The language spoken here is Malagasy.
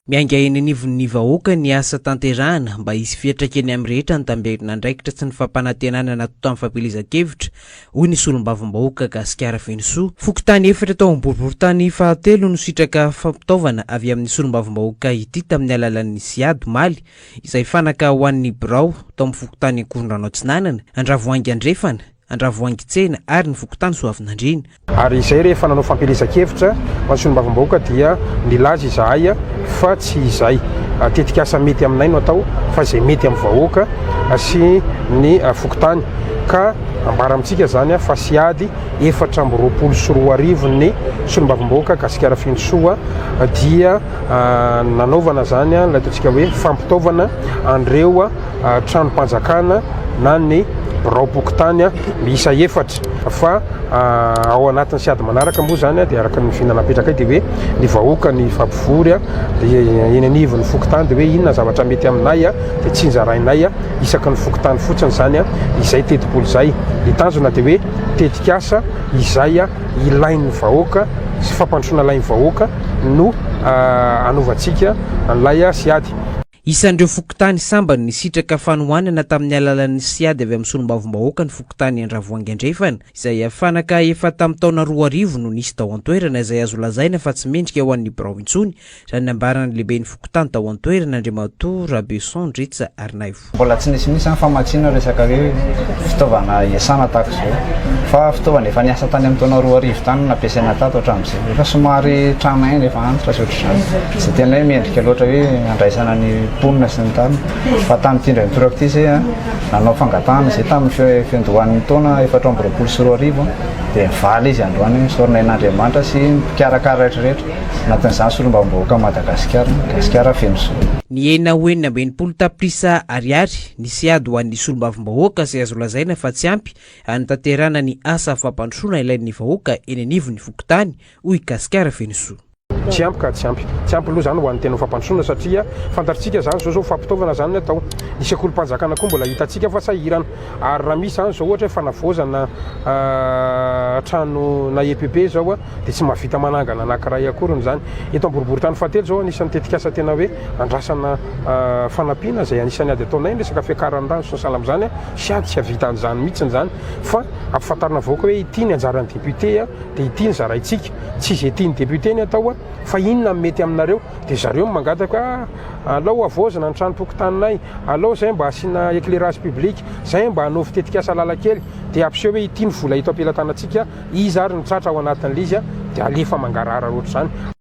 Miainga eny anivon'ny vahoaka ny asa tanterahana mba hisy fiantraikany amin'ny rehetra ny tamberin'andraikitra sy ny fampanantenana natao tamin'ny fampielezan-kevitra, hoy ny solombavambahoaka Gasikara Fenosoa. Fokontany efatra tao amin'ny boriborintany fahatelo no sitraka fampitaovana avy amin'ny solombavambahoaka ity tamin'ny alalan'ny Siad omaly, izay fanaka ho an'ny birao tao amin'ny fokontany Ankorondrano Atsinanana, Andravoahangy Andrefana, Andravoahangy Tsena ary ny fokontany Soavinandriana. Ary izay rehefa nanao fampielezan-kevitra ho an'ny solombavambahoaka dia nilaza izahay fa tsy izay tetikasa mety aminay no atao fa izay mety amin'ny vahoaka sy ny fokontany ka ambara amintsika izany fa siady 2024 ny solombavambahoaka Gasikara Fenosoa dia nanaovana izany ilay ataontsika hoe fampitaovana an'ireo tranom-panjakana na ny biraom-pokontany miisa efatra fa ao anatin'ny siady manaraka moa izany dia araka ny vina napetrakay dia hoe ny vahoaka ny fampivory dia eny anivon'ny fokontany dia hoe inona zavatra mety aminay dia tsinjarainay isaky ny fokontany fotsiny izany izay tetibola izay. Ny tanjona dia hoe tetikasa izay ilain'ny vahoaka sy fampandrosoana ilain'ny vahoaka no anovantsika an'ilay siady. Isan'ireo fokontany sambany nisitraka fanohanana tamin'ny alalan'ny siady avy amin'ny solombavambahoaka ny fokontany Andravoahangy Andrefana, izay fanaka efa tamin'ny taona 2000 no nisy tao an-toerana izay azo lazaina fa tsy mendrika ho an'ny birao intsony, raha ny nambaran'ny lehiben'ny fokontany tao an-toerana, Andriamatoa Rabeson Ndritsa Arnaivo. Mbola tsy nisy mihitsy izany famatsiana resaka hoe fitaovana iasana tahaka izao fa fitaovana efa niasa tany amin'ny taona 2000 tany no nampiasaina tato hatramin'izay. Efa somary tranainy, efa antitra sy ohatr'izany. Tsy tena hoe mendrika loatra hoe handraisana ny mponina sy ny tariny. Fa tamin'ity indray mitoraka ity izay nanao fangatahana izay tamin'ny fiandohan'ny taona 2024 dia nivaly izy androany. Isaorana an'Andriamanitra sy ny mpikarakara rehetra rehetra. Anatin'izany solombavambahoakan'i Madagasikara, Gasikara Fenosoa. Nihena ho 66 tapitrisa ariary ny seady ho an'ny solombavambahoaka izay azo lazaina fa tsy ampy hanatanterahana ny asa fampandrosoana ilain'ny vahoaka eny anivon'ny fokontany, hoy Gasikara Fenosoa. Tsy ampy ka, tsy ampy. Tsy ampy aloha izany ho an'ny tena ho fampandrosoana satria fantatritsika izany izao izao fampitaovana izany ny atao. Ny sekolim-panjakana koa mbola hitantsika fa sahirana. Ary raha misy izany izao ohatra hoe fanavaozana trano na EPP izao dia tsy mahavita manangana anankiray akoriny izany. Eto Amboroborontany fahatelo izao anisan'ny tetikasa tena hoe andrasana fanampiana izay anisan'ny ady ataonay ny resaka fiakaran'ny rano sy ny sahala amin'izany sy ady tsy hahavita an'izany mihitsy izany fa ampifantarina vahoaka hoe ity ny anjaran'ny député dia ity ny zaraintsika. Tsy izay tian'ny député ny atao fa inona no mety aminareo dia zareo no mangataka hoe alao havaozina ny tranom-pokontaninay, alao izay mba asiana éclairage public, izay mba hanaovy tetikasa lalan-kely dia ampiseho hoe ity ny vola eto am-pelatanantsika, iza ary no tratra ao anatin'ilay izy dia alefa mangarahara ohatr'izany.